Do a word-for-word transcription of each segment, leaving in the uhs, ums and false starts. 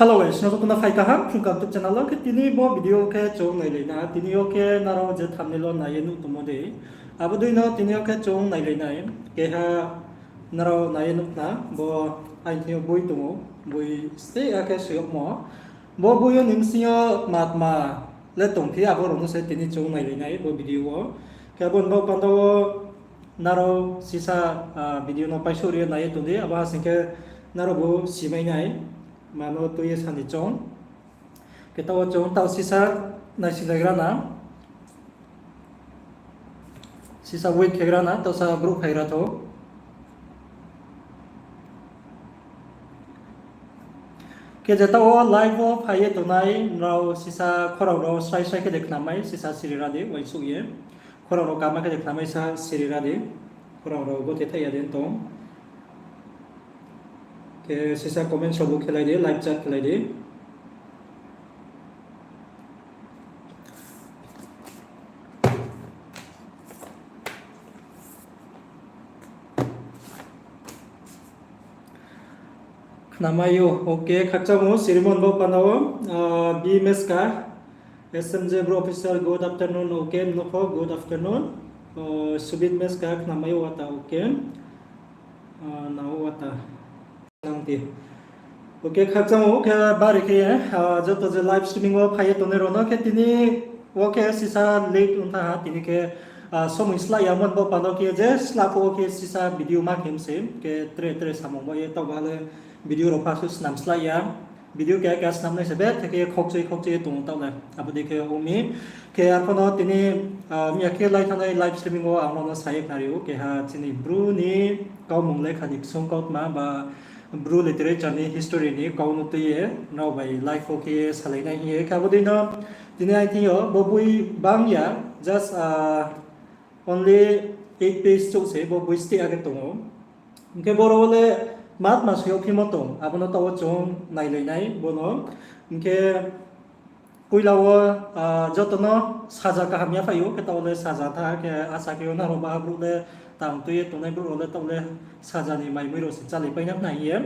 Hello guys, no joto no phai kaham Phrung Kaham YouTube channel wo. Khe tini bo video khe chung nailai na, tini yo khe nrao je thumbnail wo nai ye nuh tongmo dei, abo dei no tini yo khe chung nailai nai. Keha nrao nai ye nuh khna, bo aini thing yo boi tong ou, boi steh ya khe soi yagmo. Bo boi yo ni bsing yo tma tma le tongphi, abo rao no se tini chung nailai nai bo video wo. Khe abo ni baoh panda wo nrao sisa video no paisouh ri ye nai ye tong di, abo ha sing khe nrao bo simai nai, mano tui ye sa ni choung. Khe taoh wo chung taoh sisa naisinglaigra na, sisa wait khaigra na, taoh sa brouh phaigra thou. Khe je taoh wo live wo phai ye tongnai nrao sisa khorang rao srai srai khe de khnamai, sisa siri ra di, uaingsouh ye. Khorang rao kama khe de khnamai sa siri ra di. Khorang rao bo the thaih ya de tong. Khe sisa comment rao bo khelai di, live chat khelai di. Khnamai ou, okay, khakchangmo, sirimo ni baoh panda wo, B Meska, S M J bro official, good afternoon, okay, nung pho, good afternoon. Subit Meska, khnamai ou wata, okay. Nang ou wata. Nang di. Okay, khakchangmo khe bari khe, joto je live streaming wo phai ye tongnai rao no khe tini wo khe sisa late ong thanng ha, tini khe somoi slái ya mo ni baoh panda wo khe je sla phuh wo khe sisa video ma khe mi se, khe tre tre samung bai ye taoh ba le video rao pha suh snam slái ya. Video keha keha snam nai se betha khe khokchui khokchui ye tong ou taoh le. Abo dei khe ong mi. Khe arphuh no tini, miya khe lai thanngnai live streaming wo ang nrao no sa ye khnari ou, keha chini Bru ni kaumung lekha ni ksung kautma ba Bru literature ni history ni kau no tui ye nrao bai live wo khe salai nai hing ye. Khe abo dei no tini aini thing yo bo boi bang ya, just only eight page chouh se bo boi steh ya khe tong ou. Hing khe boro wo le tma tma soi yagphimo tong, abo no taoh wo chung nailai nai bo no. Hing khe poila wo joto no saja kaham yaphaih ou, khe taoh wo le saja tha khe asa khe yo nrao baha brouh le tang tui ye tongnai brouh rao le taoh le saja ni maimui rao se chálaipai na khna hing ye.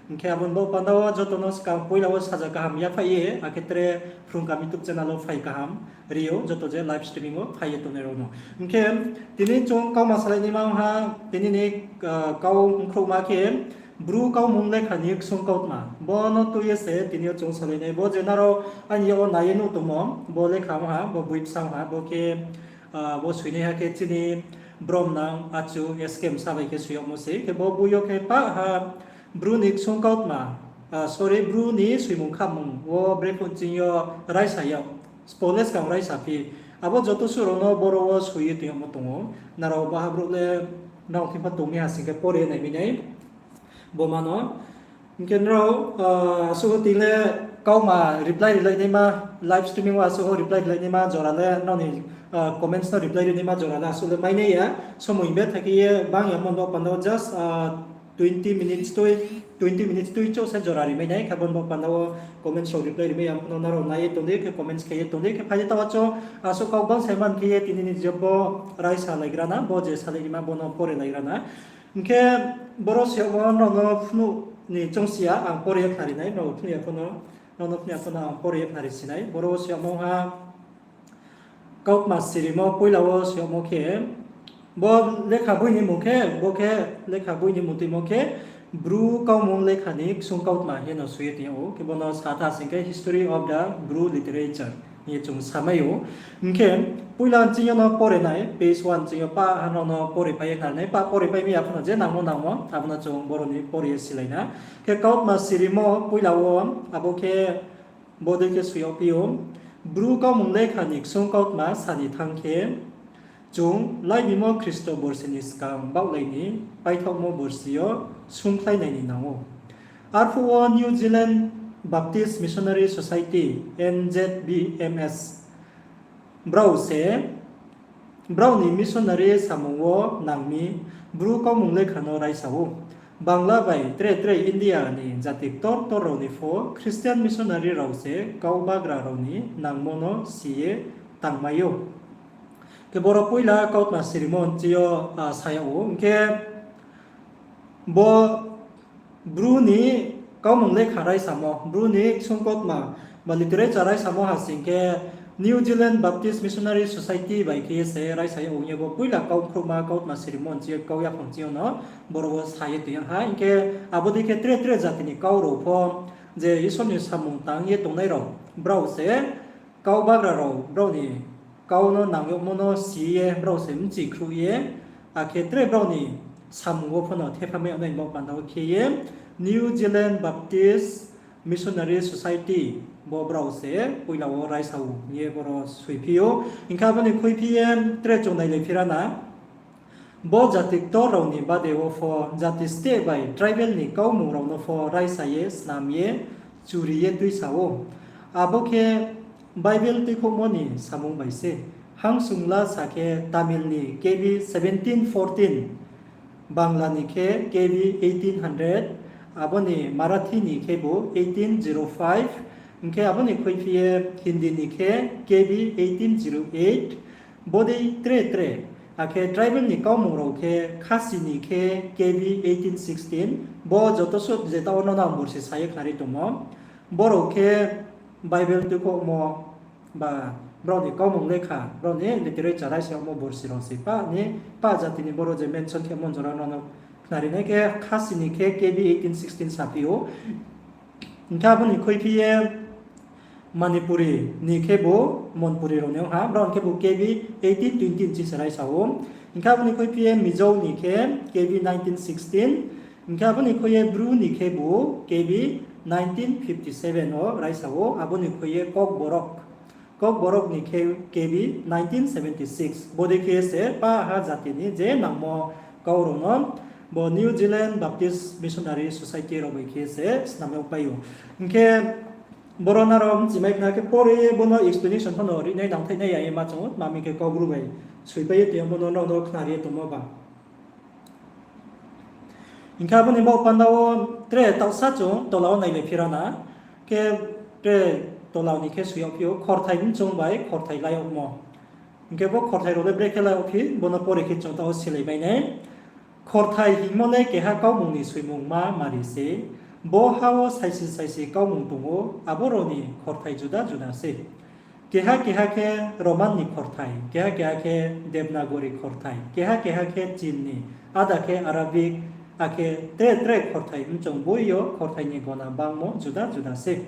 Hing khe abo ni baoh panda wo joto no skang poila wo saja kaham yaphaih ye, akhe tre Phrung Kaham YouTube channel wo phai kaham ri ou, joto je live streaming wo phai ye tongnai rao no. Hing khe tini chung kauma salai naima ong ha, tini ni kau ongkhrouhma khe Bru kaumung lekha ni ksung kautma. Bo no tui ye se tini yo chung salai nai. Bo je nrao aini yak wo nai ye nuh tongmo, bo lekha ong ha, bo boi bsa ong ha, bo khe, bo soinaiha khe chini bromnang achu S K Msa bai khe soi yagmo se. Khe bo boi yo khe pah ha Bru ni ksung kautma, sorry, Bru ni soimung khamung wo brephuh ching yo raisa yag, spo le skang raisa phi. Abo joto suh rao no boro wo soi ye tong yagmo tong ou. Nrao baha brouh le nrao thing pha tong mi ha sing khe pore nai mi nai. Bo ma no. Hing khe nrao, asuh wo tini le kauma reply rilai naima, live streaming wo asuh wo reply rilai naima jora le nrao ni comments no reply ri naima jora le asuh le mai nai ya. Somoi betha khe ye bang ya mo ni baoh panda wo just twenty minutes tui, twenty minutes tui chouh se jora ri mai nai. Khe bo ni baoh panda wo comments rao reply ri mai ya, abo no nrao nai ye tong di, khe comments khe ye tong di, khe phai di taoh wo chung asuh kau bang sai man khe ye tini ni je bo raisa laigra na, bo je salai naima bo no pore laigra na. Hing khe boro soi yagmo nrao no phnuh ni choungsi ya, ang pore ye khnari nai, nrao no phnuh ya pho no ang pore ye khnari si nai. Boro soi yagmo ha kautma sirimo poila wo soi yagmo khe, bo lekha boi ni mmung khe, bo khe lekha boi ni mmung tuimo khe, Bru kaumung lekha ni ksung kautma hing ye no soi ye tong yag ou. Khe bo no sa tha sing khe History of the Bru Literature hing ye chung samai ou. Hing khe poila nching yo no pore nai, page one nching yo pah ha nrao no pore pai ye khnari nai, pah pore pai mi ya pho no je nangmo nangmo, abo no chung boro ni pore ye silai na. Khe kautma sirimo poila wo, abo khe bo dei khe soi yagphi ou, Bru kaumung lekha ni ksung kautma sa ni thanng khe, chung laibimo Khristo borsi ni skang baohlai ni paithaohmo borsi yo sungkhlai nai ni nang ou. Arphuh wo New Zealand Baptist Missionary Society, N Z B M S, brao se brao ni missionary samung wo nang mi Bru kaumung lekha no raisa ou. Bangla bai tre tre India ni jati ktor ktor rao ni pho Christian missionary rao se kau bagra rao ni nangmo no si ye tangmai ou. Khe boro poila kautma sirimo nching yo sa yag ou. Hing khe bo Bru ni Kaumung lekha raisamo, Bru ni ksung kautma ba literature raisamo ha sing khe New Zealand Baptist Missionary Society bai khe ye se raisa ye ong ye bo poila kau khrouhma kautma sermon ching yo kau yaphang ching yo no boro wo sa ye tong ha. Hing khe abo dei khe tre tre jati ni kau rao pho je Isor ni samung tang ye tongnai rao, brao se kau bagra rao brao ni kau no nang yagmo no si ye brao se bchi khruh ye, akhe tre brao ni samung wo pho no thepha mai yag nai bo panda wo khe ye New Zealand Baptist Missionary Society bo brao se poila wo raisa ou hing ye boro soiphi ou. Hing khe abo ni khuiphi ye tre chung nailaiphi ra na. Bo jati ktor rao ni bade wo pho jati state bai tribal ni kaumung rao no pho raisa ye snam ye churi ye tuisa ou. Abo khe Bible tuikhouhmo ni samung bai se. Hangsungla sa khe Tamil ni K B seventeen fourteen, Bangla ni khe K B eighteen hundred, abo ni Marathi ni khebu eighteen zero five, hing khe abo ni khuiphi ye Hindi ni khe K B eighteen zero eight, bodei tre tre. Akhe tribal ni kaumung rao khe Khasi ni khe K B eighteen sixteen, bo joto suh jeta wo no nang borsi sa ye khnari tongmo. Borao khe Bible tuikhouhmo ba brao ni kaumung lekha, brao ni literature raisa yagmo borsi rao se pa ni, pa jati ni boro je mention khe mon jora no no khnari nai khe Khasi ni khe K B eighteen sixteen saphi ou. Hing khe abo ni khuiphi ye Manipuri ni khebu, Manipuri rao ni ong ha, brao ni khebu K B eighteen twenty ching se raisa ou. Hing khe abo ni khuiphi ye Mizo ni khe K B nineteen sixteen, hing khe abo ni khui ye Bru ni khebu K B nineteen fifty seven wo raisa ou, abo ni khui ye Kokborok, Kokborok ni khe K B nineteen seventy six. Bodei khe se pa ha jati ni je nangmo kau rao no bo New Zealand Baptist Missionary Society rao bai khe se snam yagpai ou. Hing khe boro nrao bchimai khna khe pore ye bo no explanation pho no rinai nangthai nai ya ye ma chung ou, tma hing khe Kaubru bai soipai ye tong ou, bo no nrao no khnari ye tongmo ba. Hing khe abo ni baoh panda wo tre taohsa chung tola wo nailaiphi ra na. Khe tre tola ni khe soi yagphi ou, khorthai mchung bai khorthai la yagmo. Hing khe bo khorthai rao le brekhe la yagphi, bo no pore khe chung taoh wo silai mai nai. Khorthai hingmo le keha kaumung ni soimungma mari se. Bo ha wo saisi saisi kaumung tong ou, abo rao ni khorthai juda juda se. Keha keha khe Roman ni khorthai, keha keha khe Devanagari khorthai, keha keha khe Chin ni, ada khe Arabic, akhe tre tre khorthai mchung boi yo khorthai ni gona bangmo juda juda se.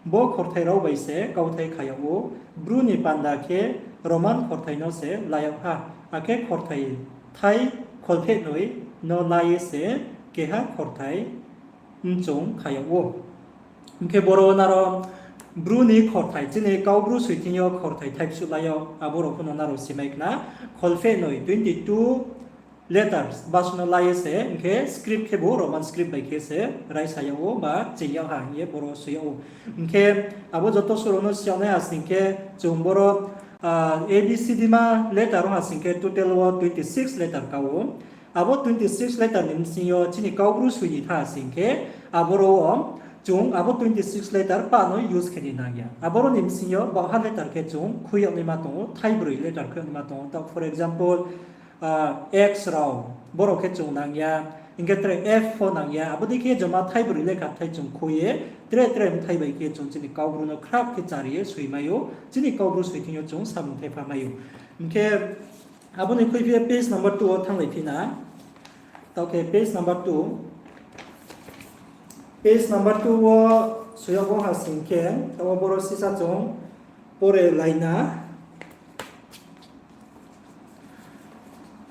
Bo khorthai rao bai se kauthai kha yag ou, Bru ni panda khe Roman khorthai no se la yag ha, akhe khorthai thai kholphehnoi no la ye se keha khorthai mchung kha yag ou. Hing khe boro nrao Bru ni khorthai, chini Kaubru soi thing yo khorthai thai bsuh la yag, abo rao pho no nrao simai khna, kholphehnoi, twenty two letters, basuh no la ye se, hing khe script khebu Roman script bai khe se raisa yag ou ba ching yag ha hing ye boro soi yag ou. Hing khe abo joto suh rao no si yag nai ha sing khe chung boro, A B C D ma letter ong ha sing khe total wo twenty six letter ka ou. Abo twenty six letter ni bsing yo chini Kaubru soi ni tha sing khe, aboro wo chung abo twenty six letter pa no use khe ni nang ya. Aboro ni bsing yo baohha letter khe chung khui yag naima tong ou, thaibroi letter khui yag naima tong ou. Taoh for example, X rao, borao khe chung nang ya, hing khe tre F pho nang ya, abo dei khe joma thaibroi lekha thai chung khui ye, tre tre bthai bai khe chung chini Kaubru no khrap khe chari ye soi mai ou, chini Kaubru soi thing yo chung samung thepha mai ou. Hing khe abo ni khuiphi ye page number two wo thannglai phi na. Taoh khe page number two. Page number two wo soi yag bo ha sing khe, taoh wo boro sisa chung pore lai na.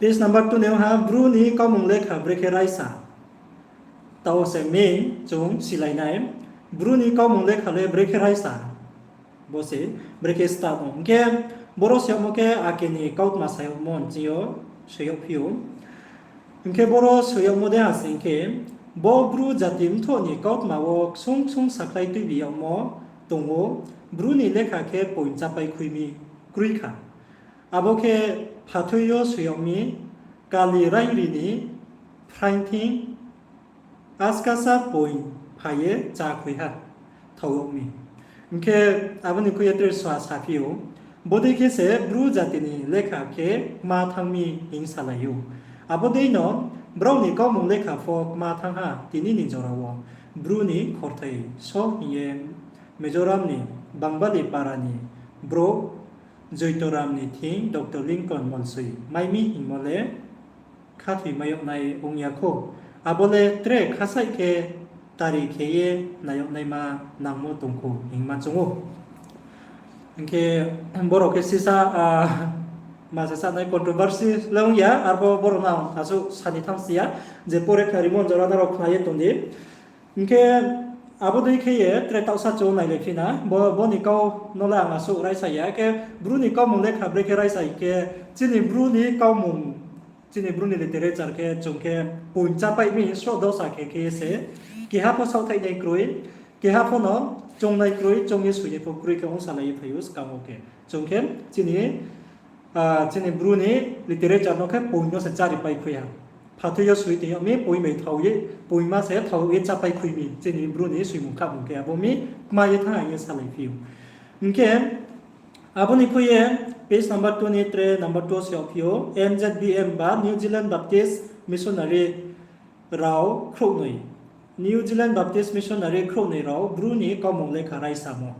Page number two ni ha Bru ni kaumung lekha brekhe raisa. Taoh se main chung silai nai. Bru ni kaumung lekha le brekhe raisa. Bo se brekhe start ong. Hing khe boro soi yagmo khe ake ni kautma sa yagmo nching yo soi yagphi ou. Hing khe boro soi yagmo de ha sing khe, bo Bru jati mthoh ni kautma wo ksung ksung sakhlai tuibi yagmo tong ou, Bru ni lekha khe point chápai khui mi kroi kha. Abo khe phathoi yo soi yag mi, kali raingri ni phraingthing askasa point phai ye chá khui ha, thao yag mi. Hing khe abo ni khui ye tre sua saphi ou, bodei khe se Bru jati ni lekha khe kma thanng mi hing salai ou. Abo dei no brao ni kaumung lekha pho kma thanng ha tini ni jora wo. Bru ni khorthai so hing ye Mizoram ni Bangbali para ni brouh Joitoram ni thing Doctor Lincoln Molsoi mai mi hingmo le khathoimai yag nai ong ya khou. Abo le tre khasaih khe tari khe ye nai yag naima nangmo tong khou hingma choung ou. Hing khe borao khe sisa, ma se sanai controversy le ong ya, arpho borao no ang asuh sa ni thanng si ya, je pore khnarimo jora nrao khna ye tong di. Hing khe abo dei khe ye tre taohsa chung nailai phi na, bo, bo ni kau no le ang asuh raisa ya, khe Bru ni kaumung lekha brekhe raisa hing khe, chini Bru ni kaumung, chini Bru ni literature khe chung khe poing chápai mi sroh dosa khe khe ye se, keha pho saohthaihnai kroi, keha pho no choungnai kroi, choung ye soi ye pho kroi khe ongsalai ye phai ou skang wo khe. Chung khe chini, chini Bru ni literature no khe poing no se chári pai khui ha. Phathoi yo soi tong yag mi, poing bai thao ye, poingma se thao ye chápai khui mi, chini Bru ni soimung khabmung khe abo mi kma ye thanng hing ye salai phi ou. Hing khe abo ni khui ye page number two ni tre number two se yagphi ou, N Z B M ba New Zealand Baptist Missionary rao khrouhnoi. New Zealand Baptist Missionary khrouhnoi rao Bru ni kaumung lekha raisamo.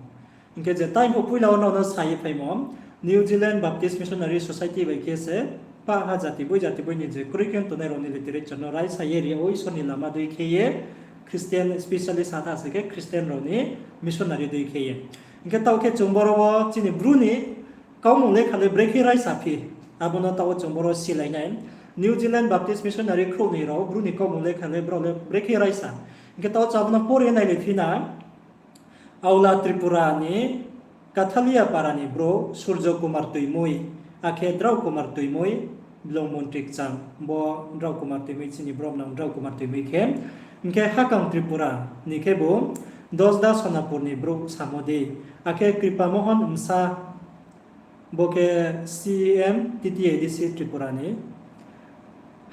Hing khe je time pho poila wo nrao no sa ye phaimo, New Zealand Baptist Missionary Society bai khe se pah ha jati boi jati boi ni je kroi khe tongnai rao ni literature no raisa ye ri ou, Isor ni lama dei khe ye, Christian, specially sa tha se khe Christian rao ni missionary dei khe ye. Hing khe taoh khe chung boro wo chini Bru ni kaumung lekha le brekhe raisa phi, abo no taoh wo chung boro silai nai. New Zealand Baptist Missionary khrouhnoi rao Bru ni kaumung lekha le brao le brekhe raisa. Hing khe taoh wo chung abo no pore nailai phi na. Aola Tripura ni Kathalia para ni brouh Surjo Kumar Tuimui, akhe Drao Kumar Tuimui, blong montri kchang, bo Drao Kumar Tuimui, chini brouh nang Drao Kumar Tuimui khe, hing khe Hakang Tripura ni khebu Dosda Sonapur ni brouh samo dei, akhe Kripa Mohon Msa, bo khe C E M T T A D C Tripura ni,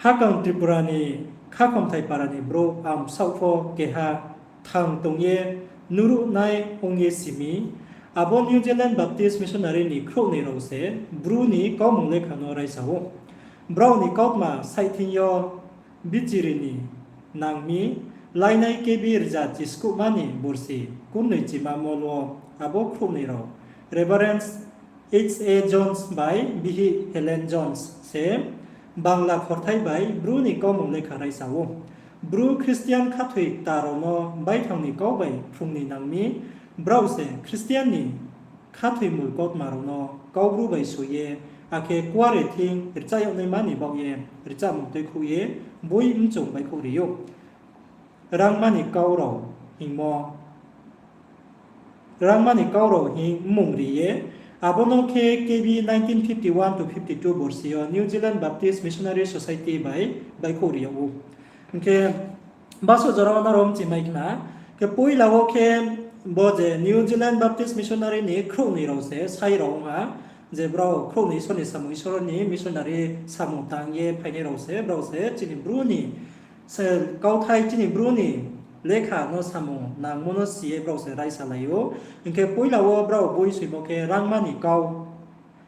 Hakang Tripura ni Khakhomthai para ni brouh ang bsaoh pho keha thang tong ye nuhruhnai ong ye si mi, abo New Zealand Baptist Missionary ni khrouhnoi rao se Bru ni kaumung lekha no raisa ou. Brao ni kautma saihthing yo bichiri ni nang mi, lainai kebi rza chiskuhma ni borsi kurnoi chima mol wo abo khrouhnoi rao, Reverend H A Jones bai bihih Helen Jones se Bangla khorthai bai Bru ni kaumung lekha raisa ou. Bru Christian khathoi kta rao no baithang ni kau bai phrung ni nang mi, brao se Christian ni khathoimul kautma rao no Kaubru bai soi ye, akhe kuare thing rchah yag naima ni baoh ye rchahmung tuikhouh ye boi mchong baihkhouh ri ou. Rangma ni kau rao hingmo, Rangma ni kau rao hing mmung ri ye, abo no khe kebi nineteen fifty one to fifty two borsi yo New Zealand Baptist Missionary Society bai baihkhouh ri yag ou. Hing khe basuh jora wo nrao mchimai khna, khe poila wo khe bo je New Zealand Baptist Missionary ni khrouhnoi rao se sai rao ong ha, je brao khrouhnoi Isor ni samung, Isor ni missionary samung tang ye phainai rao se, brao se chini Bru ni se kauthai chini Bru ni lekha no samung nangmo no si ye brao se raisa lai ou. Hing khe poila wo brao boi soimo khe Rangma ni kau,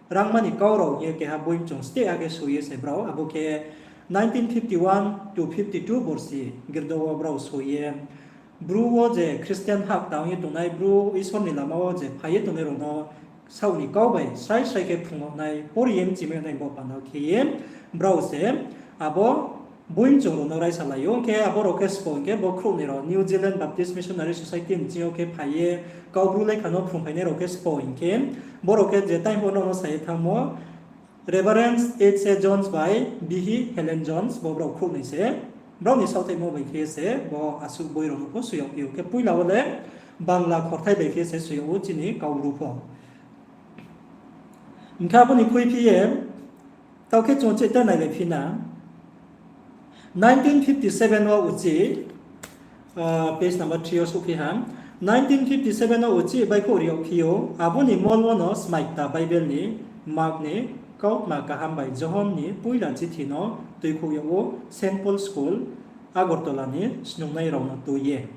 Rangma ni kau rao hing ye keha boi mchong steh akhe soi ye se brao, abo khe nineteen fifty one to fifty two borsi girdo wo brao soi ye, Bru wo je Christian hah tang ye tongnai, Bru Isor ni lama wo je phai ye tongnai rao no saoh ni kau bai srai srai khe phrung yag nai, pori ye mchimai yag nai bo panda khe ye, brao se abo boi mchong rao no raisa lai ou. Hing khe abo rao khe sbo hing khe bo khrouhnoi rao New Zealand Baptist Missionary Society ni ching yo khe phai ye Kaubru lekha no phrungphainai rao khe sbo hing khe, bo rao khe je time pho nrao no sa ye thanngmo, Reverend H A Jones bai bihih Helen Jones, bo brao khrouhnoi se, brao ni saohthaihmo bai khe se bo asuh boi rao no pho soi yag phi ou. Khe poila wo le Bangla khorthai bai khe se soi yag ou chini Kaubru pho. Hing khe abo ni khuiphi ye, taoh khe chung chete nailai phi na. Nineteen fifty seven wo uchih, page number three yo souhphi ha. Nineteen fifty seven wo uchih baihkhouh ri yag phi ou, abo ni mol wo no Smai Kta Bible ni Mark ni kautma kaham bai Johon ni poila chithi no tuikhouh yag ou Saint Paul School, Agartala ni snungnai rao no tui ye.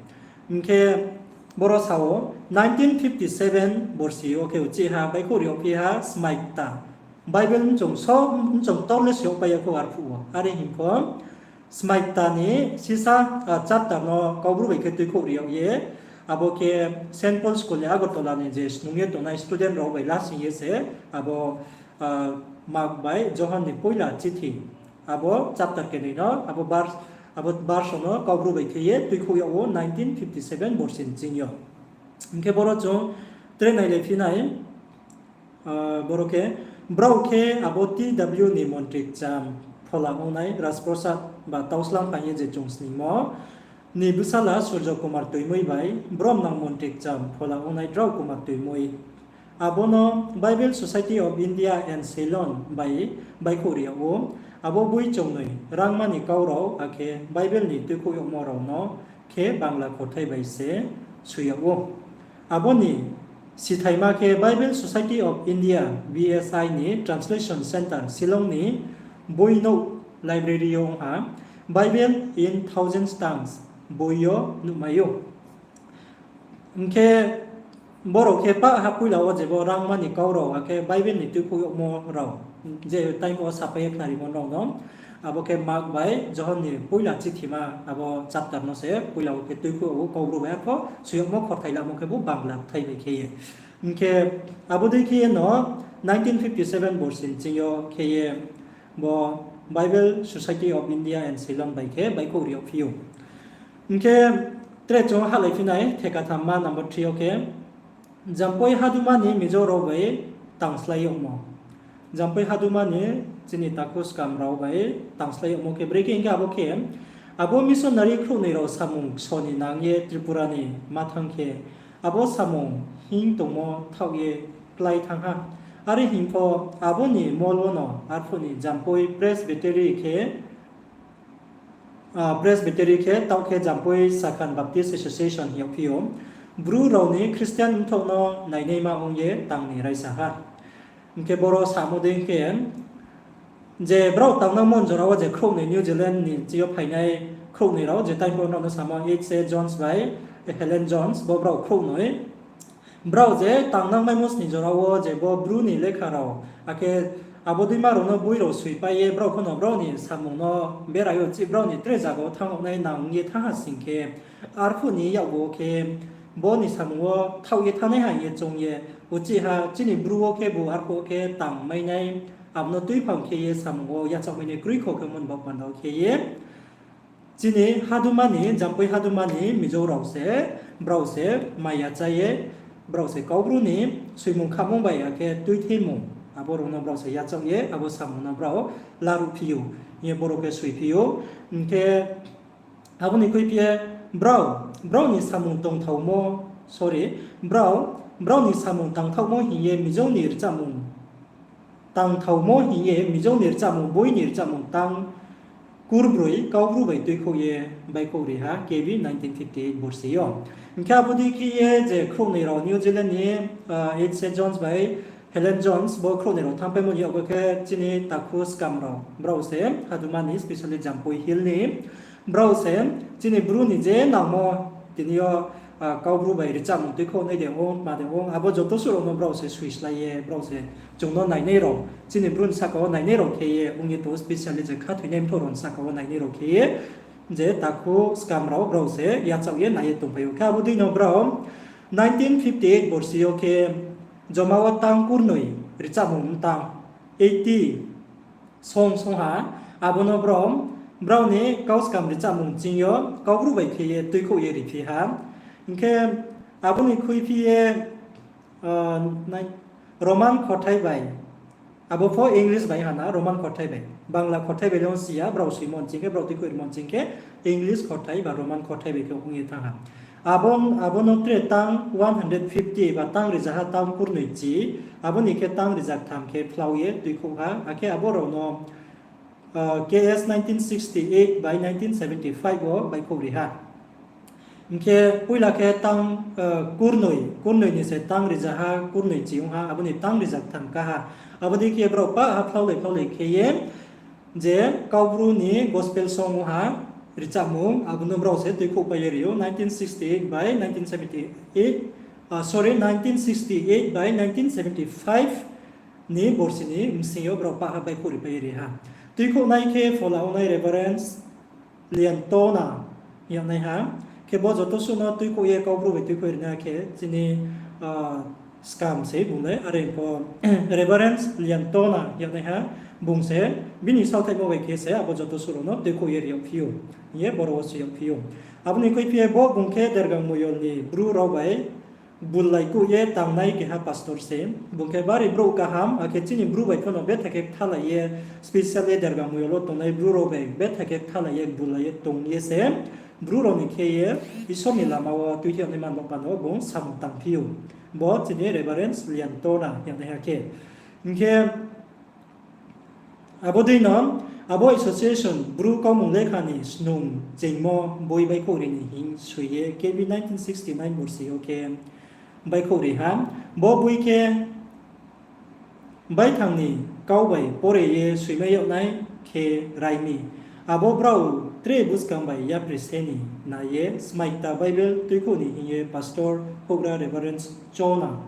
Hing khe boro sa ou, nineteen fifty seven borsi yo khe uchih ha baihkhouh ri yag phi ha Smai Kta Bible mchong so, mchong tor le soi yag pai ya khou arphuh wo. Are hing pho, Smaita ni sisa, ah, chapter no Kaubru bai khe tuikhouh ri yag ye, abo khe Saint Paul School ni Agartala ni je snung ye tongnai student rao bai lasing ye se, abo, ah, Mark bai Johon ni poila chithi, abo chapter kenoi no, abo verse, abo verse no Kaubru bai khe ye tuikhouh yag ou nineteen fifty seven borsi ni ching yo. Hing khe boro chung tre nailai phi nai, ah, boro khe, brao khe abo T W ni montri kcham phola ongnai Rajprasad ba Tauslam phai ye je chung sningmo ni bsala Surjo Kumar Tuimui bai bromnang montri kcham phola ongnai Drao Kumar Tuimui. Abo no Bible Society of India and Ceylon bai baihkhouh ri yag ou. Abo boi chongnoi Rangma ni Kau rao akhe Bible ni tuikhouh yagmo rao no khe Bangla khothai bai se soi yag ou. Abo ni sithaima khe Bible Society of India, B S I ni Translation Centre Shillong ni boinouh library yo ong ha, Bible in Thousand Tongues boi yo nuhmai ou. Hing khe boro khe pah ha poila wo je bo Rangma ni Kau rao akhe Bible ni tuikhouh yagmo rao je time wo sapai ye khnarimo rao no, abo khe Mark bai Johon ni poila chithima abo chapter no se poila wo khe tuikhouh yag ou Kaubru bai, arpho soi yagmo khorthai lamo khe bo Bangla kthai bai khe ye. Hing khe abo dei khe ye no nineteen fifty seven borsi ni ching yo khe ye bo Bible Society of India and Ceylon bai khe baihkhouh ri yag phi ou. Hing khe tre chung hahlai phi nai theka thamma number three yo khe, Jampoi haduma ni Mizo rao bai tangslái yagmo. Jampoi haduma ni chini takhu skam rao bai tangslái yagmo khe brekhe hing khe abo khe, abo missionary khrouhnoi rao samung kso ni nang ye Tripura ni ma thanng khe, abo samung hing tongmo thaoh ye klái thanng ha. Are hing pho abo ni mol wono arphuh ni Jampoi Presbytery khe, ah, Presbytery khe, taoh khe Jampoi Sakhan Baptist Association hing yagphi ou. Bru rao ni Christian mthoh no nainaima ong ye tang ni raisa ha. Hing khe boro samo dei khe, je brao tangnangmo jora wo je khrouhnoi New Zealand ni ching yo phainai khrouhnoi rao, je time bo nrao no samo H A Jones bai Helen Jones, bo brao khrouhnoi. Brao je tangnangmaimo sni jora wo je bo Bru ni lekha rao, akhe abo deima rao no boi rao soipai ye brao pho no brao ni samung no bera yo, uchih brao ni tre zaga wo thanng nai nang ye thanng ha sing khe, arphuh ni yakgu wo khe bo ni samung wo thaoh ye thanngnai ha hing ye choung ye, uchih ha chini Bru wo khebu arphuh wo khe tangmainai, abo no tuiphang khe ye samung wo yachaohmainai kroi kho khe mon baoh panda wo khe ye chini haduma ni, Jampoi haduma ni Mizo rao se, brao se maya chá ye, brao se Kaubru ni soimung khamung bai akhe tuithimung, abo rao no brao se yachaoh ye, abo samung no brao laruhphi ou, hing ye boro khe soiphi ou. Hing khe abo ni khuiphi ye brao, brao ni samung tongthaomo, sorry, brao, brao ni samung tangthaohmo hing ye Mizo ni rchamung tangthaomo hing ye Mizo ni rchamung boi ni rchamung tang kurbroi Kaubru bai tuikhouh ye baihkhouh ri ha, K B nineteen fifty eight borsi yo. Hing khe abo dei khe ye je khrouhnoi rao New Zealand ni, ah, H A Jones bai Helen Jones, bo khrouhnoi rao thanngpaimo ni yakgu khe chini takhu skam rao, brao se haduma ni, specially Jampoi Hill ni, brao se chini Bru ni je nangmo tini yo, ah, Kaubru bai rchamung tuikhouhnai de ong, tma de ong, abo joto suh rao no brao se soislái ye, brao se chung no nainai rao, chini Bru ni sahka wo nainai rao khe ye ong ye tong, specially je khathoinai mthoh rao ni sahka wo nainai rao khe ye, je takhu skam rao brao se yachaoh ye nai ye tongphai ou. Khe abo dei no brao nineteen fifty eight borsi yo khe joma wo tang kurnoi rchamung mtang, eighty song song ha, abo no brao, brao ni kau skam rchamung ching yo Kaubru bai khe ye tuikhouh ye riphi ha. Hing khe abo ni khuiphi ye, ah, nai-, Roman khothai bai, abo pho English bai ha na, Roman khothai bai, Bangla khothai bai le ong si ya, brao soimo ni ching khe, brao tuikhouh rimo ni ching khe, English khothai ba Roman khothai bai khe ong ye thanng ha. Abo, abo no tre tang one hundred fifty ba tang rizaha tang kurnoi chi, abo ni khe tang rizaktham khe phlau ye tuikhouh ha, akhe abo rao no, ah, K S nineteen sixty eight by nineteen seventy five wo baihkhouh ri ha. Hing khe poila khe tang, ah, kurnoi, kurnoi ni se tang rizaha kurnoi chi ong ha, abo ni tang rizaktham ká ha. Abo dei khe brao pah ha phlaulai phlaulai khe ye, je Kaubru ni gospel song ong ha, rchamung, abo no brao se tuikhouhpai ye ri ou, nineteen sixty eight by nineteen seventy eight, ah, sorry, nineteen sixty eight by nineteen seventy five ni borsi ni bsing yo brao pah ha baihkhouh ripai ye ri ha. Tuikhouhnai khe phola ongnai Reverend Liantona hing yagnaiha. Khe bo joto suh no tuikhouh ye, Kaubru bai tuikhouh rinaiha khe chini, ah, Skam se bung le, are pho Reverend Liantona hing yagnaiha bung se, bini saothaihmo bai khe se abo joto suh rao no tuikhouh ye ri yagphi ou hing ye boro wo soi yagphi ou. Abo ni khuiphi ye bo bung khe Dergang Moyol ni Bru rao bai bullai kuh ye tangnai keha pastor se. Bung khe bari brouh kaham, akhe chini Bru bai pho no betha khe kthalai ye, specially Dergang Moyol wo tongnai Bru rao bai betha khe kthalai ye bullai ye tong ye se, Bru rao ni khe ye Isor ni lama wo tuikhouh yagnaima ni baoh panda wo bung samung tangphi ou. Bo chini Reverend Liantona hing yagnaiha khe. Hing khe, abo dei no, abo association Bru Kaumung Lekha ni snung chengmo boi baihkhouhri ni hing soi ye, K B nineteen sixty nine borsi yo khe baihkhouhri ha. Bo boi khe baithang ni kau bai pore ye soimai yag nai khe rai mi. Abo brao tre buskang bai yapri se ni nai ye, Smaikta Bible tuikhouh ni hing ye pastor houhgra Reverend Chona,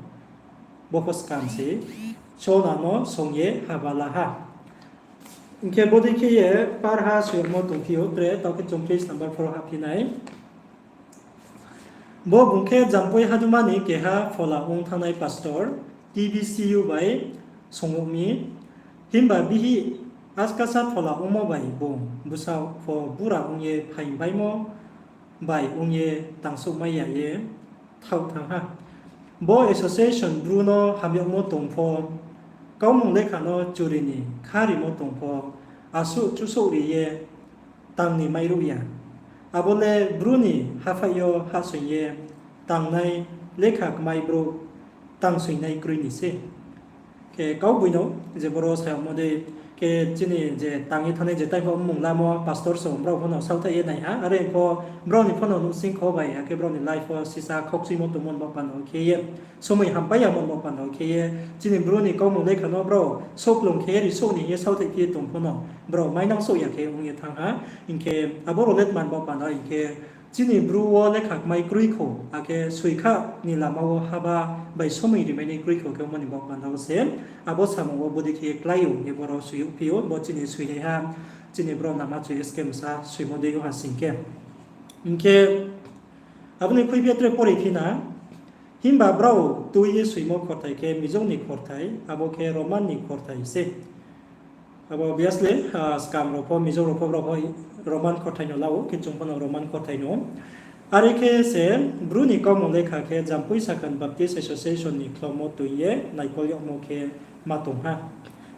bo pho Skam se, Chona no song ye haba la ha. Hing khe bodei khe ye parha soimo tongphi ou, tre taoh khe chung page number four hahphi nai. Bo bung khe Jampui Haduma ni keha phola ong thanngnai pastor, T B C U bai song yag mi. Himba bihih askasa phola ongmo bai bung bsa pho bura ong ye phaing baimo bai ong ye tangsouhmai ya ye thaoh thanng ha. Bo association Bru no ham yagmo tong pho, Kaumung Lekha no churi ni kha rimo tong pho, asuh chusouh ri ye tang ni mairuh ya. Abo le Bru ni haphaih yo hahsoing ye tangnai lekha kmai brouh tangsoingnai kroi ni se. Khe kaugboino je boro sa yagmo dei, khe chini je tang ye thanngnai je tai pho mmung lamo pastor song brao pho no saothaih ye nai ha, are pho brao ni pho no nuhsing kho bai, akhe brao ni life wo sisa khaukchuimo tongmo ni baoh panda wo khe ye, somoi hampai yamo ni baoh panda wo khe ye, chini Bru ni Kaumung Lekha no brao souhplung khe ye ri souh ni hing ye saothaih phi ye tong pho no, brao mainang souh ya khe ong ye thanng ha. Hing khe abo rao le tma ni baoh panda hing khe, chini Bru wo lekha kmai kroi kho, akhe soi kha ni lama wo haba bai somoi rimainai kroi kho khe ongmo ni baoh panda wo se, abo samung wo bodei khe ye klái ou hing ye boro soi yagphi ou, bo chini soinaiha, chini brao nama choi S K Msa soimo dei ong ha sing khe. Hing khe, abo ni khuiphi ye tre pore phi na, himba brao tui ye soimo khorthai khe Mizo ni khorthai, abo khe Roman ni khorthai se. Abo obviously, ah, Skam rao pho, Mizo rao pho, brao pho Roman khorthai no la ou, khe chung pho no Roman khorthai no. Are khe se Bru ni Kaumung Lekha khe Jampui Sakhan Baptist Association ni khlomo tui ye naikol yagmo khe ma tong ha.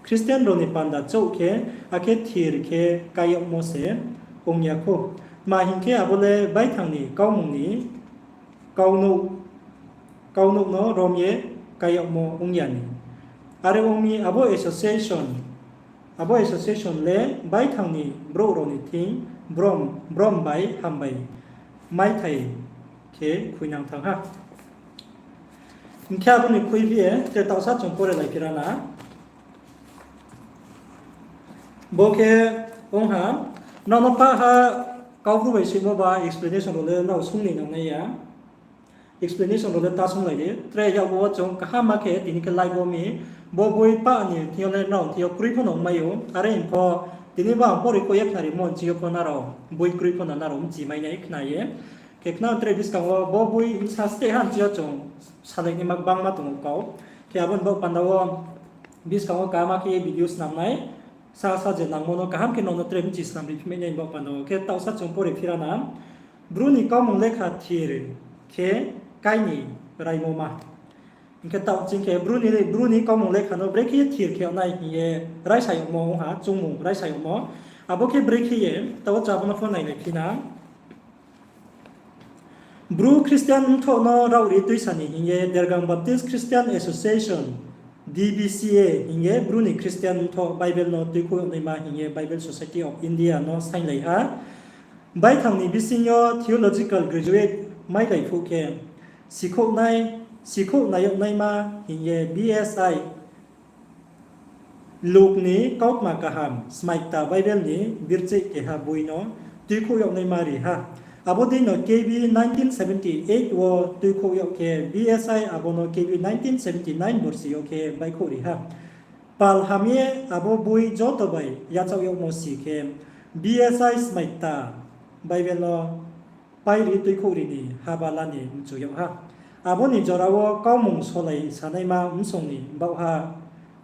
Christian rao ni panda chouh khe, akhe thir khe kái yagmo se ong ya khou. Tma hing khe, abo le baithang ni kaumung ni kaunouh, kaunouh no rom ye kái yagmo ong ya ni. Are ong mi abo association, abo association le baithang ni brouh rao ni thing brom, brom bai hambai maithai khe khuinang thanng ha. Hing khe abo ni khuiphi ye, tre taohsa chung pore lai phi ra na. Bo khe ong ha, nrao no pah ha, Kaubru bai soimo ba explanation rao le nrao sung ni nangnai ya. Explanation rao le ta sunglai di. Tre yakgu wo chung kaham ma khe tini khe live wo mi. Bo boi pah ni thing yo le nrao thing yo kroi pho no ongmai ou. Are hing pho tini bo ang pori kho ye khnarimo nching yo pho nrao boi kroi pho no nrao mchi mai nai khna ye. Khe khna tre buskang wo bo boi bsa steh ha nching yo chung salai naima gbangma tong ou kau. Khe abo ni baoh panda wo buskang wo kaham ma khe video snam nai. Sa sa je nangmo no kaham khe nrao no tre mchi snam ri phi mai nai ni baoh panda wo. Khe taohsa chung pore phi ra na. Bru ni Kaumung Lekha thir khe kái ni raimo ma. Hing khe taoh ching khe Bru ni, Bru ni Kaumung Lekha no brekhe ye thir khe yag nai hing ye raisa yagmo ong ha, chungmung raisa yagmo. Abo khe brekhe ye, taoh wo chung abo no pho nailai phi na. Bru Christian mthoh no raohri tuisa ni hing ye Dergang Baptist Christian Association, D B C A hing ye Bru ni Christian mthoh Bible no tuikhouh yag naima hing ye Bible Society of India no sainglai ha. Baithang ni bising yo theological graduate mailai phuh khe, sikhouh nai, sikhouh nai yag naima hing ye B S I Luk ni Kautma Kaham, Smaikta Bible ni birchih keha boi no tuikhouh yag naima ri ha. Abo dei no K B nineteen seventy eight wo tuikhouh yag khe, B S I abo no K B nineteen seventy nine borsi yo khe baihkhouh ri ha. Pal ham ye abo boi joto bai yachaoh yagmo si khe, B S I Smaikta Bible no pairi tuikhouhri ni haba la ni mchu yag ha. Abo ni jora wo kaumung solai sanaima bsong ni baohha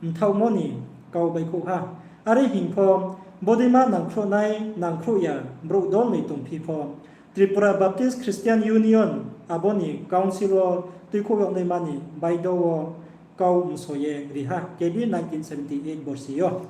mthaohmo ni kau baihkhouh ha. Are hing pho, bodeima nangkhruhnai nangkhruh ya brouh dol ni tongphi pho, Tripura Baptist Christian Union abo ni council wo tuikhouh yag naima ni baido wo kau mso ye ri ha, K B nineteen seventy eight borsi yo.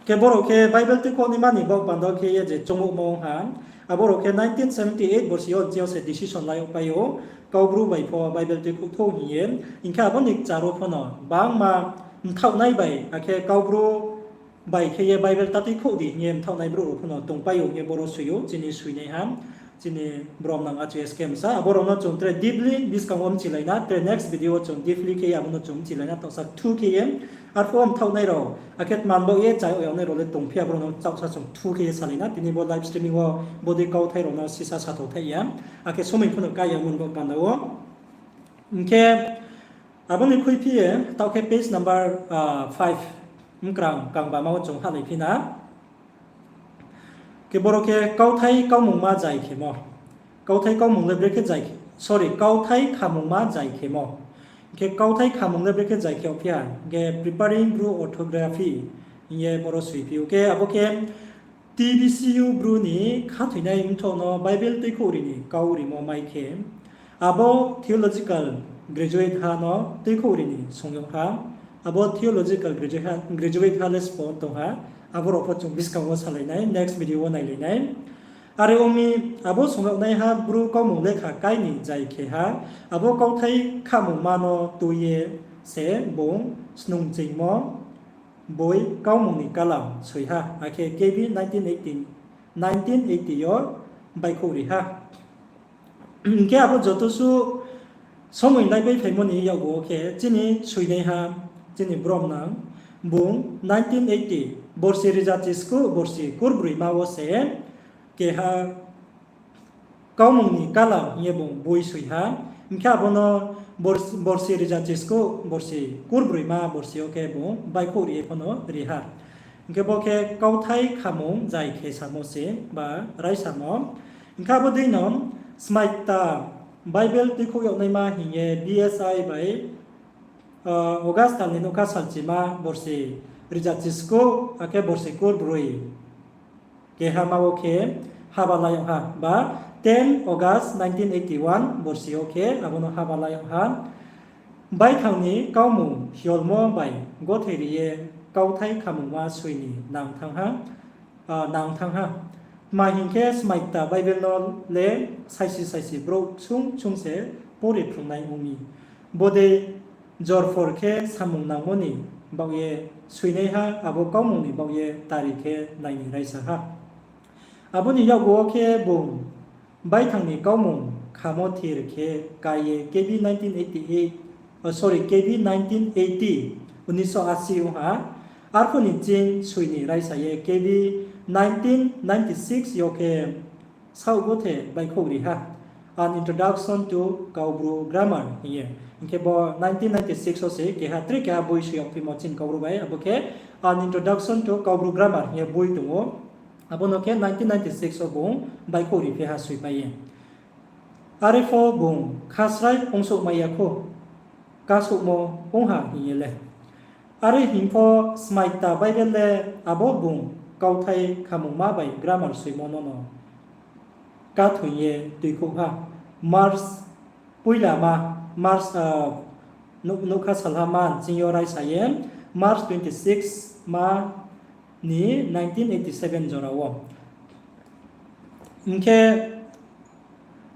Khe boro khe Bible tuikhouh naima ni baoh panda khe ye je choungmo ong ha, aboro khe nineteen seventy eight borsi yo je se decision lai yag pai ou, Kaubru bai pho Bible tuikhouh thou hing ye, hing khe abo ni kchar wo pho no bangma mthaohnai bai, akhe Kaubru bai khe ye Bible ta tuikhouh di hing ye mthaohnai brouh rao pho no tongpai ou hing ye boro soi ou, chini soinaiha, chini bromnang achu S K Msa, abo rao no chung tre deeply buskang wo mchilai na, tre next video wo chung deeply khe ye abo no chung mchilai na, taohsa thu khe ye, arphuh wo mthaohnai rao, akhe tman baoh ye chayag yagnai rao le tongphi, abo rao no taohsa chung thu khe ye salai na, tini bo live streaming wo bodei kauthai rao no sisa sathao thaih ya, akhe somoi pho no kái ya mung bo panda wo. Hing khe abo ni khuiphi ye, taoh khe page number, ah, five, mkrang kangbama wo chung halaiphi na. Khe boro khe kauthai kaumungma zai khemo. Kauthai kaumung le brekhe zai khe, sorry, kauthai khamungma zai khemo. Khe kauthai khamung le brekhe zai khe yagphi ha, khe Preparing Bru Orthography hing ye boro soiphi ou. Khe abo khe T B C U Bru ni khathoinai mthoh no Bible tuikhouhri ni kau rimo mai khe, abo theological graduate ha no tuikhouhri ni song yag ha, abo theological graduate ha, graduate ha le sbo tong ha, abo rao pho chung buskang wo salai nai, next video wo nailai nai. Are ong mi, abo song yagnaiha Bru kaumung lekha kái ni zai khe ha, abo kauthai khamungma no tui ye se bung snung chingmo boi kaumung ni kalam soi ha, akhe K B nineteen eighty, nineteen eighty yo baihkhouhri ha. Hing khe abo joto suh somoi naipai phaimo ni yakgu wo khe chini soinaiha, chini bromnang, bung nineteen eighty, borsi riza chiskuh borsi kurbroima wo se keha kaumung ni kalam hing ye bung boi soi ha. Hing khe abo no bors-, borsi riza chiskuh borsi kurbroima borsi yo khe bung baihkhouhri ye pho no ri ha. Hing khe bo khe kauthai khamung zai khe samo se ba raisamo. Hing khe abo dei no smaikta Bible tuikhouh yagnaima hing ye B S I bai, ah, August tal ni nougkha salchima borsi riza chiskuh, akhe borsi kurbroi kehama wo khe haba la yag ha, ba ten August nineteen eighty one borsi yo khe abo no haba la yag ha. Baithang ni kaumung hiolmo bai gotheri ye kauthai khamungma soi ni nang thanng ha, ah, nang thanng ha. Tma hing khe, smaikta Bible no le saisi saisi brouh ksung ksung se pore phrungnai ong mi. Bodei jorphor khe samung nangmo ni baoh ye soinaiha, abo kaumung ni baoh ye tari khe nai ni raisa ha. Abo ni yakgu wo khe bung baithang ni kaumung khamo thir khe kái ye K B nineteen eighty eight, oh, sorry, K B nineteen eighty, উনিশশো আশি ong ha. Arphuh ni ching soi ni raisa ye K B nineteen ninety six yo khe saoh gothe baihkhouhri ha, An Introduction to Kaubru Grammar hing ye. Hing khe bo nineteen ninety six wo se keha tre keha boi soi yagphimo chini Kaubru bai, abo khe An Introduction to Kaubru Grammar hing ye boi tong ou. Abo no khe nineteen ninety six wo bung baihkhouhri phi ha soipai ye. Are pho bung khasrai ongsouhmai ya khou, kasouhmo ong ha hing ye le. Are hing pho smaikta Bible le abo bung kauthai khamungma bai grammar soimo no no kathoi ye tuikhouh ha. March poila ma, March, ah, nou-, nougkha salha ma nching yo raisa ye, March twenty six ma ni nineteen eighty seven jora wo. Hing khe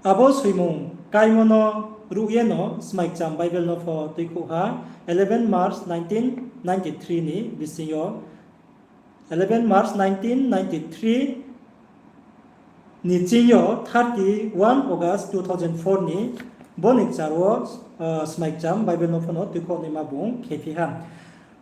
abo soimung káimo no ruh ye no smaikcham Bible no pho tuikhouh ha, eleven March nineteen ninety three ni bising yo, eleven March nineteen ninety three ni ching yo thirty one August two thousand four ni bo ni kchar wo, ah, smaikcham Bible no pho no tuikhouh naima bung khephi ha.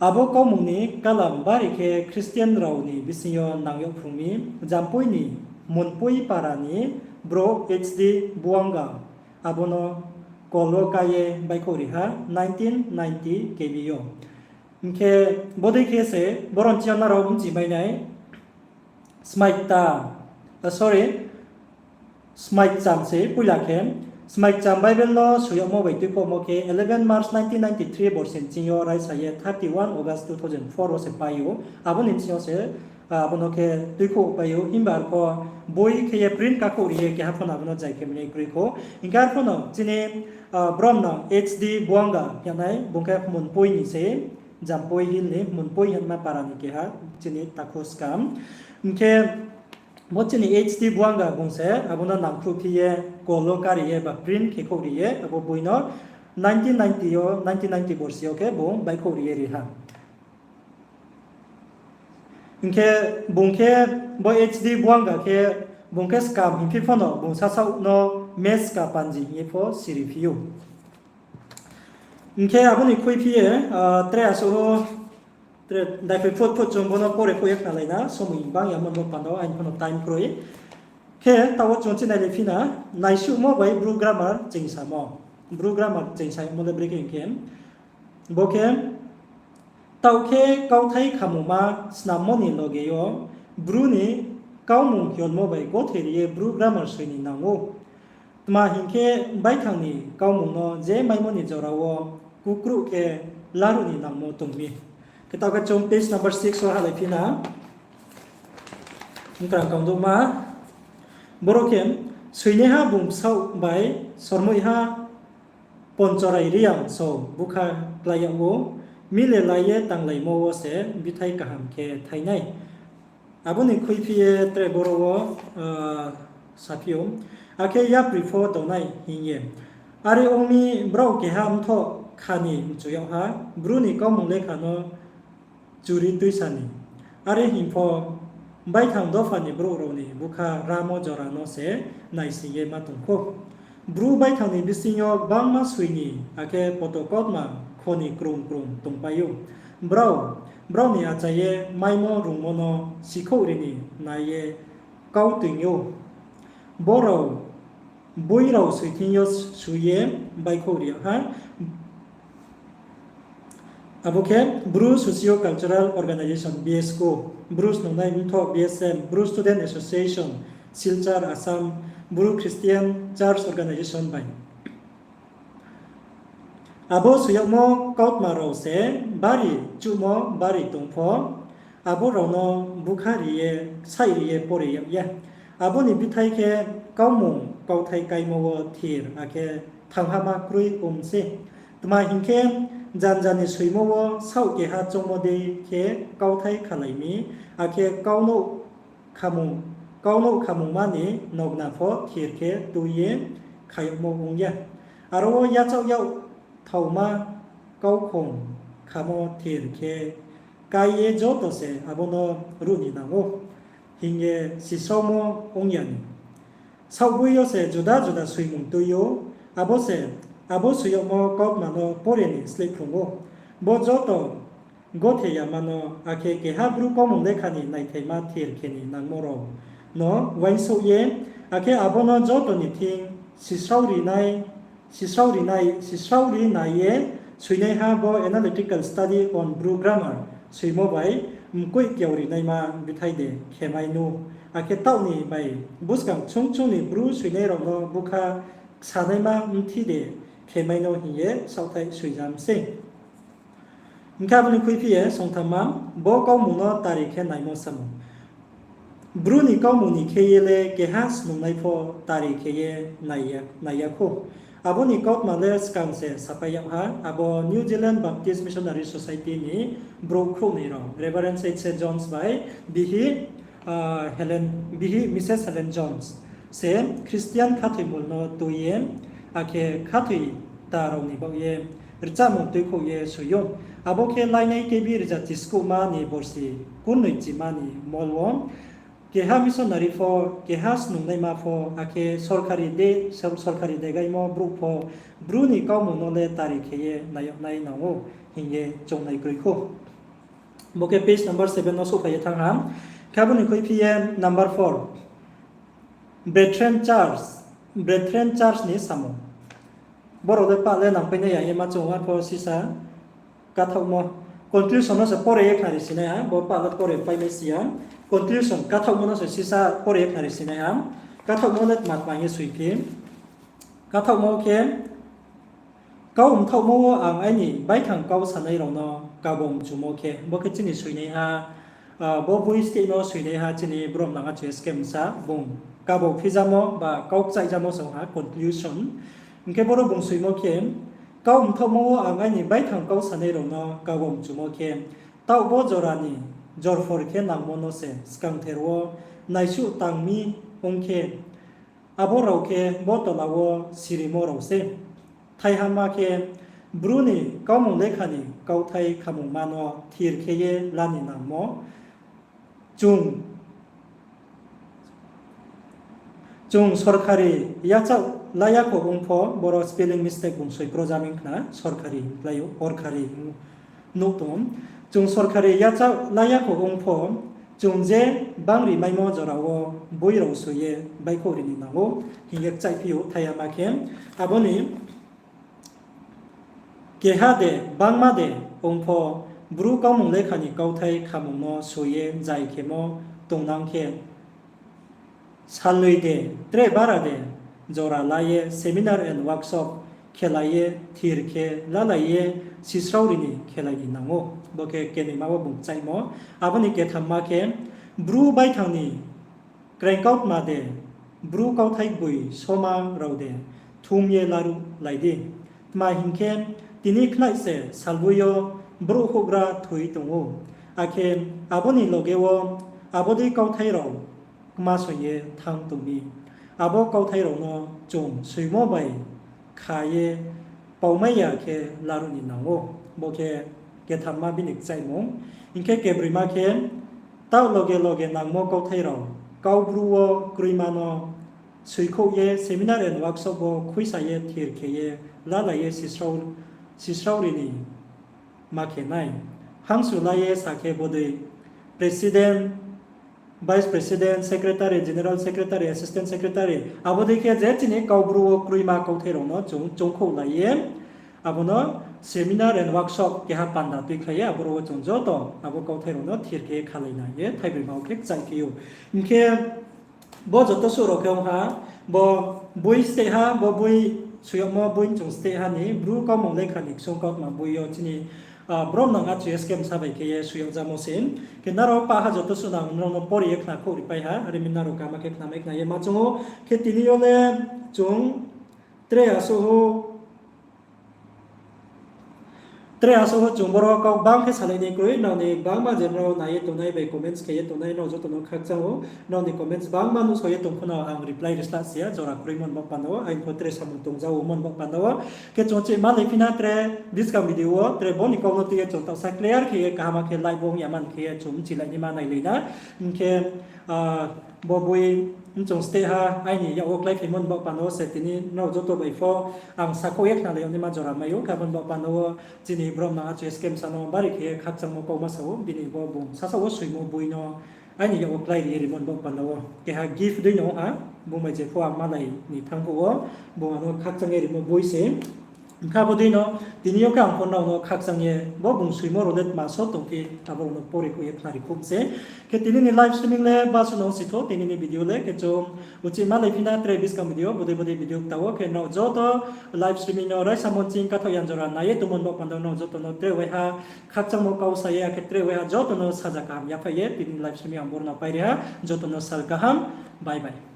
Abo kaumung ni kalam bari khe Christian rao ni bising yo nang yag phrung mi, Jampui ni Munpui para ni bro H D Buanga, abo no kol wo kái ye baihkhouhri ha nineteen ninety K B yo. Hing khe bodei khe se boro ni ching yo nrao bchi mai nai, smaikta Sorry, Smaikcham se poila khe. Smaikcham Bible no soi yagmo bai tuikhouhmo khe eleven March nineteen ninety-three borsi ni ching yo raisa ye thirty-one August two thousand four wo se pai ou. Abo ni bsing yo se abo no khe tuikhouhpai ou. Himba arpho boi khe ye print kakhouh ri ye keha pho no abo no zai khe mani kroi khou. Hing khe arpho no chini brom no H D Buanga hing ye nai, bung khe Hmunpoi ni se, Jampoi Hill ni Hmunpoi hingma para ni keha chini takhu skam. Hing khe bo chini H D Buanga bung se abo no nangkhruhphi ye kol wo kari ye ba print khe khouh ri ye abo boi no nineteen ninety yo, nineteen ninety borsi yo khe bung baihkhouh ri ye ri ha. Hing khe bung khe bo H D Buanga khe bung khe skam hingphi pho no bung sasaoh no Meska Panji hing ye pho siriphi ou. Hing khe abo ni khuiphi ye, tre asuh wo, tre daiphai phut phut chung bo no pore khouh ye khnalai na, somoi bang ya mo bo panda wo aini pho no time kroi. Khe taoh wo chung chini nai le phi na, naisuhmo bai Bru grammar chengsamo. Bru grammar chengsamo le brekhe hing khe, bo khe, taoh khe kauthai khamungma snammo ni loge yo Bru ni kaumung hionmo bai gothe ri ye Bru grammar soi ni nang ou. Tma hing khe, baithang ni kaumung no je maimo ni jora wo kukruh khe laruh ni nangmo tong mi. Khe taoh khe chung page number six wo halaiphi na. Mkrang kangdouhma. Boro khe, soinaiha bung bsaoh bai sormoiha Ponchorai Reang so bukha klái yag ou, mile lai ye tanglaimo wo se bithai kaham khe thai nai. Abo ni khuiphi ye tre boro wo saphi ou, akhe yapri pho tongnai hing ye. Are ong mi, brao keha mthoh kha ni mchu yag ha, Bru ni kaumung lekha no churi tuisa ni. Are hing pho, baithang dopha ni brouh rao ni bukha ramo jora no se naising ye ma tong khou. Bru baithang ni bising yo gbangma soi ni, akhe poto kautma kho ni krung krung tongpai ou. Brao, brao ni achai ye maimo rungmo no sikhouhri ni nai ye kau toing ou. Brao boi rao soi thing yo soi ye baihkhouhri yag ha. Abo khe Bru Socio Cultural Organization, B S C O, Bru Snungnai Mthoh, B S M, Bru Student Association, Silchar, Assam, Bru Christian Church Organization bai. Abo soi yagmo kautma rao se bari chuhmo bari tong pho, abo rao no bukha ri ye, saih ri ye pore yag ya. Abo ni bithai khe kaumung kauthai káimo wo thir, akhe thanghama kroi ong se. Tma hing khe, janja ni soimo wo saoh keha choungmo dei khe kauthai khalai mi, akhe kau no khamung, kau no khamungma ni nogna pho thir khe tui ye khaiyagmo ong ya. Aro wo yachaoh yag thaoma kaukhong khamo thir khe kái ye joto se abo no ruh ni nang ou, hing ye sisraomo ong ya ni. Saohboi yo se juda juda soimung tui ou, abo se, abo soi yagmo kautma no pore ni sleihphrung ou. Bo joto gothe yama no, akhe keha Bru kaumung lekha ni naithaima thir khe ni nangmo rao no uaingsouh ye, akhe abo no joto ni thing sisrao ri nai, sisrao ri nai, sisrao ri nai ye, soinaiha bo Analytical Study on Bru Grammar soimo bai mkoih kiao ri naima bithai de khemai nu, akhe taoh ni bai buskang chung chung ni Bru soinai rao no bukha ksanaima bthi de khemai no hing ye saohthaih soijam sei. Hing khe abo ni khuiphi ye songthamma, bo kaumung no tari khe naimo samung. Bru ni kaumung ni khe ye le keha snungnai pho tari khe ye nai ya, nai ya khou. Abo ni kautma le skang se sapai yag ha, abo New Zealand Baptist Missionary Society ni brouh khrouhnoi rao, Reverend H C Jones bai bihi, Helen, bihi Missus Helen Jones se Christian khathoimul no tui ye, akhe khathoi ta rao ni baoh ye rchamung tuikhouh ye soi ou. Abo khe lainai kebi rza chiskuhma ni borsi kurnoi chima ni mol wo keha missionary pho, keha snungnaima pho, akhe sorkari de, sor-, sorkari degaimo brouh pho, Bru ni kaumung no le tari khe ye nai yag nai nang ou hing ye choungnai kroi khou. Bo khe page number seven no souhphai ye thanng ha. Khe abo ni khuiphi ye number four, Brethren Church, Brethren Church ni samung. Boro le pah le nangpainai ya ye ma chung arpho sisa kathaohmo. Conclusion no se pore ye khnari sinai ha, bo pahla pore paimai si ya. Conclusion, kathaohmo no se sisa pore ye khnari sinai ha. Kathaohmo le tma tma hing ye soiphi. Kathaohmo khe, kau mthaohmo wo ang aini baithang kau sanai rao no kabo mchumo khe, bo khe chini soinaiha, bo boi state no soinaiha chini brom nang achu S K Msa, bung kabo phijamo ba kau kchaihjamo song ha conclusion. Hing khe boro bung soimo khe, kau mthaohmo wo ang aini baithang kau sanai rao no kabo mchumo khe, taoh bo jora ni jorphor khe nangmo no se skangther wo naisuh tang mi ong khe, abo rao khe bo tola wo sirimo rao se. Thaihamma khe, Bru ni kaumung lekha ni kauthai khamungma no thir khe ye la ni nangmo. Chung, chung sorkari yachaoh la ya kho ong pho, boro spelling mistake bung soi krojaming khna, sorkari lai ou, horkari nuh tong. Chung sorkari yachaoh la ya kho ong pho, chung je bangri maimo jora wo boi rao soi ye baihkhouh ri ni nang ou hing ye kchaihphi ou. Thaihamma khe, abo ni keha de, bangma de ong pho, Bru kaumung lekha ni kauthai khamung no soi ye zai khemo tongnang khe, salnoi de, tre bara de, jora la ye seminar and workshop khelai ye, thir khe lalai ye, sisrao ri ni khelai ni nang ou. Bo khe kenoima wo bung kchaihmo. Abo ni kethamma khe, Bru baithang ni kraingkautma de, Bru kauthai gboi soma rao de, thum ye laruhlai di. Tma hing khe, tini khnaih se salboi yo brouh houhgra thoi tong ou. Akhe abo ni loge wo abo dei kauthai rao kma soing ye thanng tong mi. Abo kauthai rao no chung soimo bai kha ye paumai ya khe laruh ni nang ou. Bo khe kethamma bini kchaihmung. Hing khe kebroima khe, taoh loge loge nangmo kauthai rao, Kau Bru wo kroima no soikhouh ye seminar and workshop wo khuisa ye thir khe ye lalai ye sisrao, sisrao ri ni ma khe nai. Hangsu la ye sa khe bodei President, Vice President, Secretary, General Secretary, Assistant Secretary, abo dei khe je chini Kau Bru wo kroima kauthai rao no chung choungkhouhlai ye, abo no seminar and workshop keha panda tuikhlai ye, aboro wo chung joto abo kauthai rao no thir khe ye khalai nai ye thaibroima wo khe kchaihphi ou. Hing khe bo joto suh rao khe ong ha, bo boi steh ha, bo boi soi yagmo boi chung steh ha ni, Bru kaumung lekha ni ksung kautma boi yo chini, ah, brom nang achu S K Msa bai khe ye soi yag jamo se. Khe nrao pah ha joto suh nang nrao no pori ye khna khouh ri pai ha, are mi nrao kama khe khnamai khna ye ma chung ou. Khe tini yo le chung tre asuh ou, tre asuh ou chung boro kau bang khe salai ni kroi, nrao ni bangma je nrao nai ye tongnai bai comments khe ye tongnai, nrao joto no khakchang ou, nrao ni comments bangma nuhsao ye tong pho no ang reply ri sla si ya, jora kroimo ni baoh panda wo, aini pho tre samung tongja omo ni baoh panda wo. Khe chung chih malai phi na tre buskang video wo, tre bo ni kau no tui ye chung taohsa clear khe ye kaham khe live wo ong ya man khe ye chung mchilai naima nailai na. Hing khe, ah, bo boi mchung steh ha, aini yak wo kláiphaimo ni baoh panda wo se tini nrao joto bai pho ang sakhouh ye khnalai yag naima jora mai ou, khe abo ni baoh panda wo chini brom nang achu S K Msa no bari khe ye khakchangmo kauma sa ou, bini bo bung sasaoh wo soimo boi no aini yak wo klái ri ye rimo ni baoh panda wo keha gift dei no ong ha, bung bai je pho ang malai ni thanng phuh wo, bung ang no khakchang ye rimo boi se. Hing khe abo dei no, tini yo khe ang pho nrao no khakchang ye, bo bung soimo rao le tma so tongphi, abo rao no pori khouh ye khnari khouh se. Khe tini ni live streaming le basuh no si thou, tini ni video le, khe chung uchih malai phi na tre buskang video, bodei bodei video kta wo, khe nrao joto live streaming no raisa monching kathaoh yan jora nai ye tongmo ni baoh panda wo nrao joto no tre waiha khakchangmo kau sa ye, akhe tre waiha joto no saja kaham yaphaih ye, tini ni live streaming ang boro no pai ri ha, joto no sal kaham, bye bye.